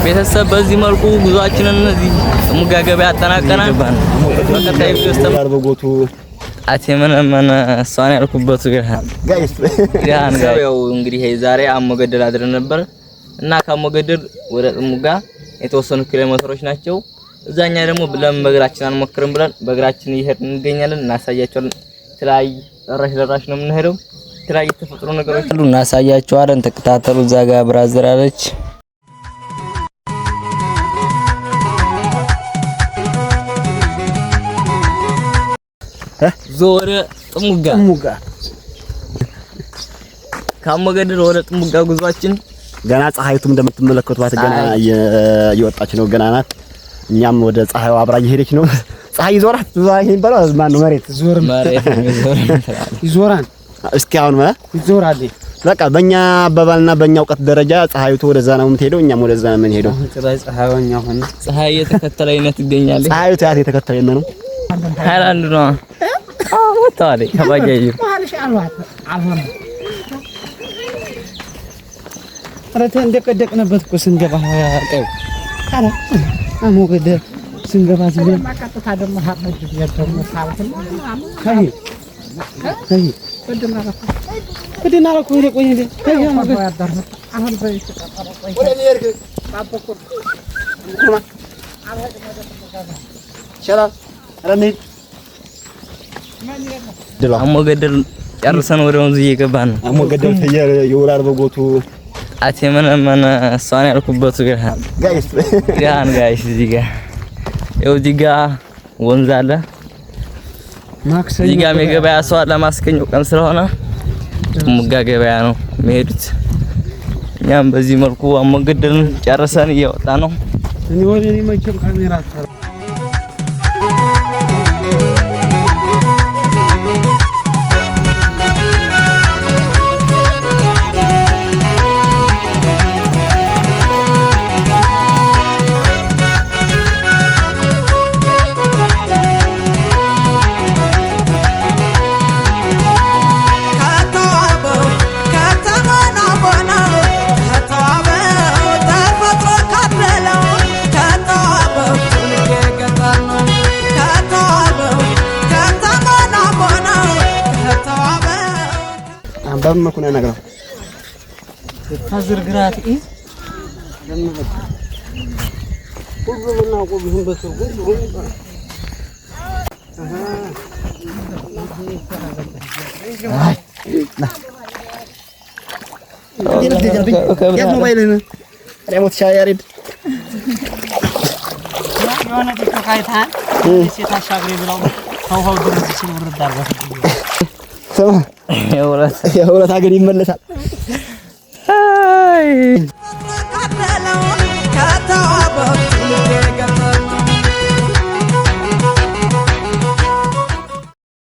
ቤተሰብ በዚህ መልኩ ጉዟችንን እዚህ ጥሙጋ ገበያ አጠናቀናል። በቀጣይ ቪዲዮ በጎቱ ጣቴ መነመነ እሷን ያልኩበት ግርሃን guys ግርሃን ያው እንግዲህ ዛሬ አሞገደል አድረን ነበር እና ከአሞገደል ወደ ጥሙጋ የተወሰኑ ኪሎ ሜትሮች ናቸው። እዛኛ ደግሞ ለምን በእግራችን አንሞክርም ብለን በእግራችን እየሄድን እንገኛለን። እናሳያቸዋለን። የተለያዩ ደራሽ ደራሽ ነው የምንሄደው። የተለያዩ ተፈጥሮ ነገሮች አሉ፣ እናሳያቸዋለን። ተከታተሉ። እዛ ጋር brother አለች። ዞረ ጥሙጋ ከአሞገደል ወደ ጥሙጋ ጉዟችን ገና ፀሐይቱም እንደምትመለከቷት ገና እየወጣች ነው። ገና ናት። እኛም ወደ ፀሐይዋ አብራ እየሄደች ነው። ፀሐይ ይዞራት ዞራ የሚባለው ማን ነው? መሬት ዞር መሬት ይዞራል። እስኪ አሁን ይዞራል። በቃ በእኛ አባባልና በእኛ እውቀት ደረጃ ፀሐይቱ ወደዛ ነው የምትሄደው፣ እኛም ወደዛ ነው የምንሄደው። ፀሐይ እየተከተለኝ ነው ትገኛለች። ፀሐይቱ ያት የተከተለኝ ነው። ሃይላንድ ነው። አዎ ወጣለች ከባጃጅ እንደቀደቅንበት እኮ ስንገባ አሞገደል ስንገባ ዝም ብለን አሞገደል ጨርሰን ወደ ወንዙ እየገባን ነው። አሞገደል ፍየል ይውላል በጎቱ ጣቴ መነመነ እሷን ያልኩበት ግርሃን guys ግርሃን guys እዚህ ጋር ይኸው እዚህ ጋር ወንዝ አለ። እዚህ ጋርም የገበያ ሰው አለ። ማስገኘው ቀን ስለሆነ ጥሙጋ ገበያ ነው የሚሄዱት። እኛም በዚህ መልኩ አሞገደልን ጨርሰን እየወጣ ነው። በምን መልኩ ነው የሁለት ሀገር ይመለሳል።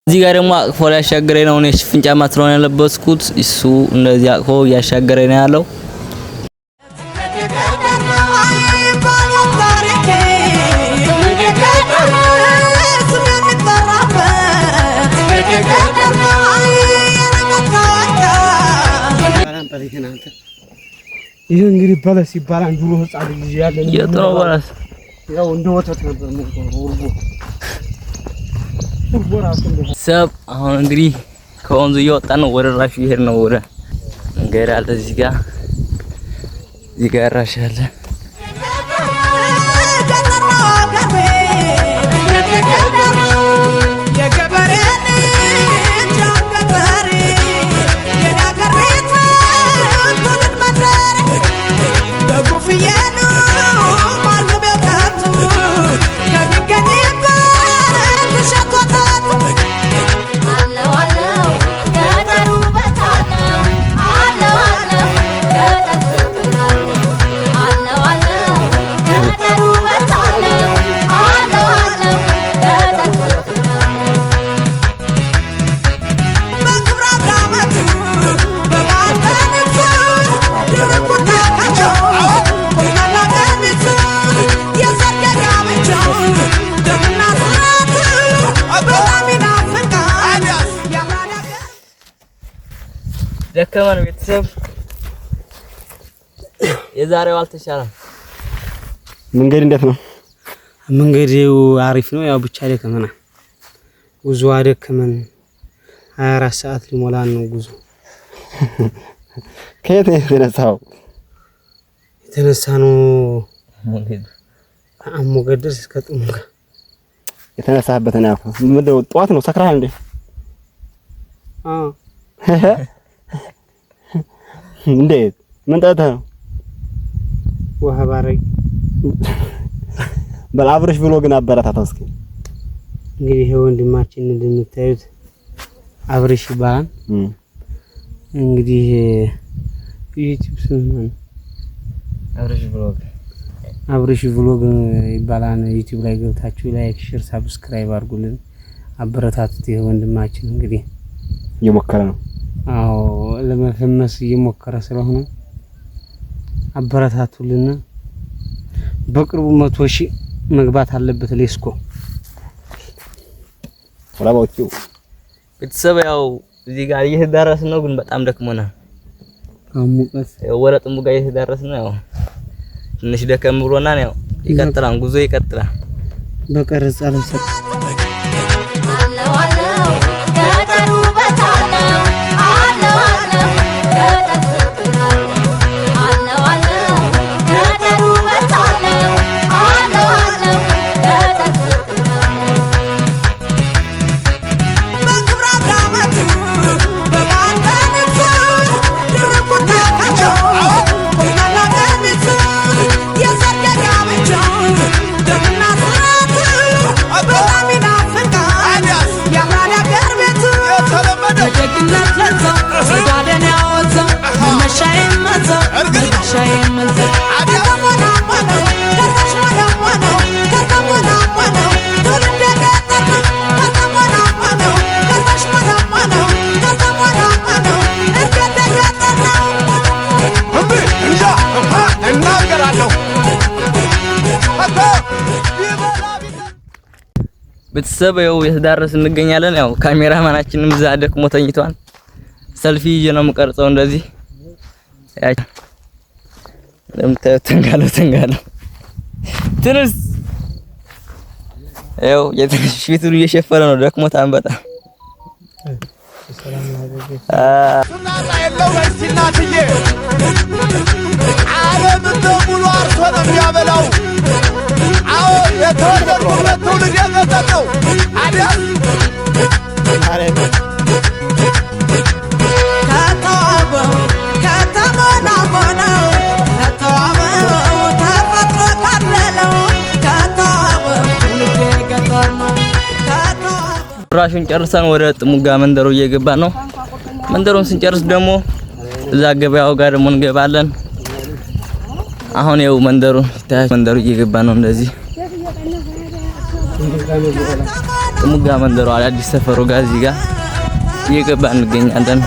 እዚህ ጋር ደግሞ አቅፎ ሊያሻገረኝ ነው። እኔ ሽፍን ጫማ ስለሆነ የለበስኩት እሱ እንደዚህ አቅፎ እያሻገረኝ ነው ያለው። ይህ እንግዲህ በለስ ይባላል። ድሮ ህፃን ልጅ ያለን የት ነው በለስ? ያው እንደ ወተት ነበር ሰብ አሁን እንግዲህ ከወንዙ እየወጣን ነው። ወደ ራሹ እየሄድን ነው። ወደ መንገድ አለ እዚህ ጋር እዚህ ጋር ራሽ አለ። ደከመን ቤተሰብ። የዛሬው አልተሻለም። መንገድ እንዴት ነው? መንገዱ አሪፍ ነው። ያው ብቻ ደከመናል። ጉዞ አደከመን። 24 ሰዓት ሊሞላን ነው ጉዞ። ከየት ነው የተነሳው? የተነሳ ነው ከአሞገደል እስከ ጥሙጋ። የተነሳህበት ነው ያልኩህ። ምንድን ነው ጠዋት ነው? ሰክረሃል እንዴ? አዎ። እንዴት? ምን ጠጥተህ ነው? ውሃ ባረቂ። በል አብርሽ ብሎ ግን አበረታታው እስኪ። እንግዲህ ይሄ ወንድማችን እንደምታዩት አብርሽ ይባላል። እንግዲህ ዩቲዩብ ስም ነው አብርሽ vlog። አብርሽ vlog ይባላል። ዩቲዩብ ላይ ገብታችሁ like፣ share፣ subscribe አድርጉልን፣ አበረታቱት። ይሄ ወንድማችን እንግዲህ እየሞከረ ነው። አዎ ለመፈመስ እየሞከረ ስለሆነ አበረታቱልን። በቅርቡ 100,000 መግባት አለበት። ሌስኮ ወላባዎቹ ቤተሰብ ያው እዚህ ጋር እየተዳረስን ነው፣ ግን በጣም ደክሞናል። ሙቀት ያው ወደ ጥሙጋ እየተዳረስን ነው። ያው ትንሽ ደከም ብሎናል። ያው ይቀጥላል፣ ጉዞ ይቀጥላል። በቀረጻ ላይ ቤተሰብ ያው እየተዳረስን እንገኛለን። ያው ካሜራማናችንም እዛ ደክሞ ተኝቷል። ሰልፊ ይዤ ነው የምቀርጸው እንደዚህ እንደምታዩት ተንጋሎ ተንጋሎ ትንስ ያው ፊቱን እየሸፈነ ነው፣ ደክሞታል በጣም። ዓለምን በሙሉ አርሶ ነው የሚያበላው። አዎ የተወለድኩበት ትውልድ የገጠር ነው። አዲያስ ራሹን ጨርሰን ወደ ጥሙጋ መንደሩ እየገባን ነው። መንደሩን ስንጨርስ ደግሞ እዛ ገበያው ጋር ደግሞ እንገባለን። አሁን ያው መንደሩ ይታያል። መንደሩ እየገባ ነው። እንደዚህ ጥሙጋ መንደሩ አዳዲስ ሰፈሩ ጋር እዚህ ጋር እየገባ እንገኛለን።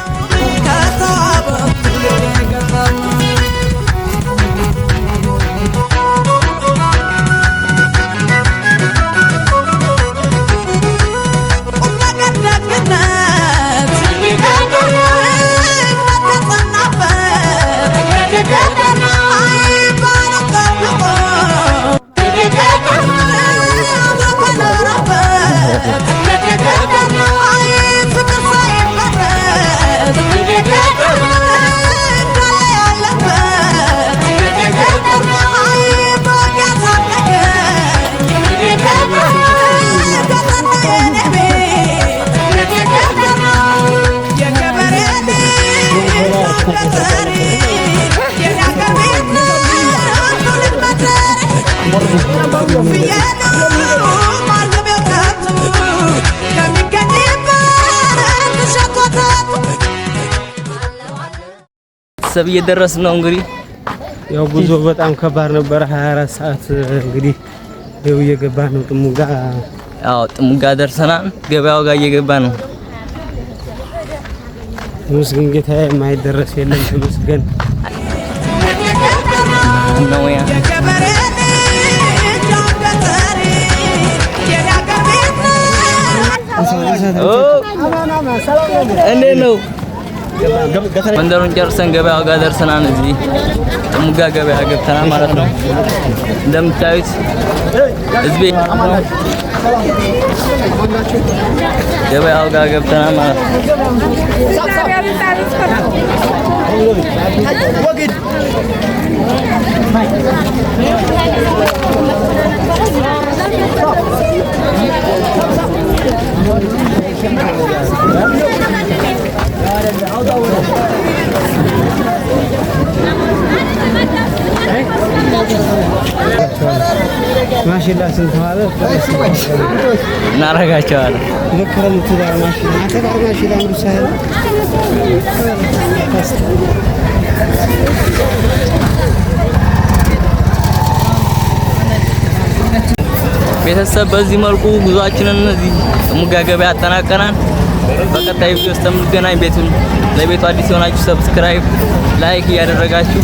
ቤተሰብ እየደረስን ነው እንግዲህ። ያው ጉዞ በጣም ከባድ ነበረ። 24 ሰዓት እንግዲህ ይኸው እየገባ ነው ጥሙጋ። ያው ጥሙጋ ደርሰናል። ገበያው ጋር እየገባ ነው። ተመስገን ጌታዬ፣ የማይደረስ የለም ተመስገን። ነው ያ እንዴት ነው? መንደሩን ጨርሰን ገበያው ጋር ደርሰናል። እዚህ ጥሙጋ ገበያ ገብተናል ማለት ነው። እንደምታዩት ህዝቤ ገበያው ጋር ገብተናል ማለት ነው። ማሽላ ስንት ማለት እናደርጋቸዋለን። ለክረምቱ ጋር ማሽላ አንተ ጋር ማሽላ ምሩ ሳይሆን ቤተሰብ በዚህ መልኩ ጉዟችንን እዚህ ጥሙጋ ገበያ አጠናቀናል። በቀጣይ ቪዲዮ እስከምንገናኝ ቤቱን ለቤቱ አዲስ የሆናችሁ subscribe፣ like እያደረጋችሁ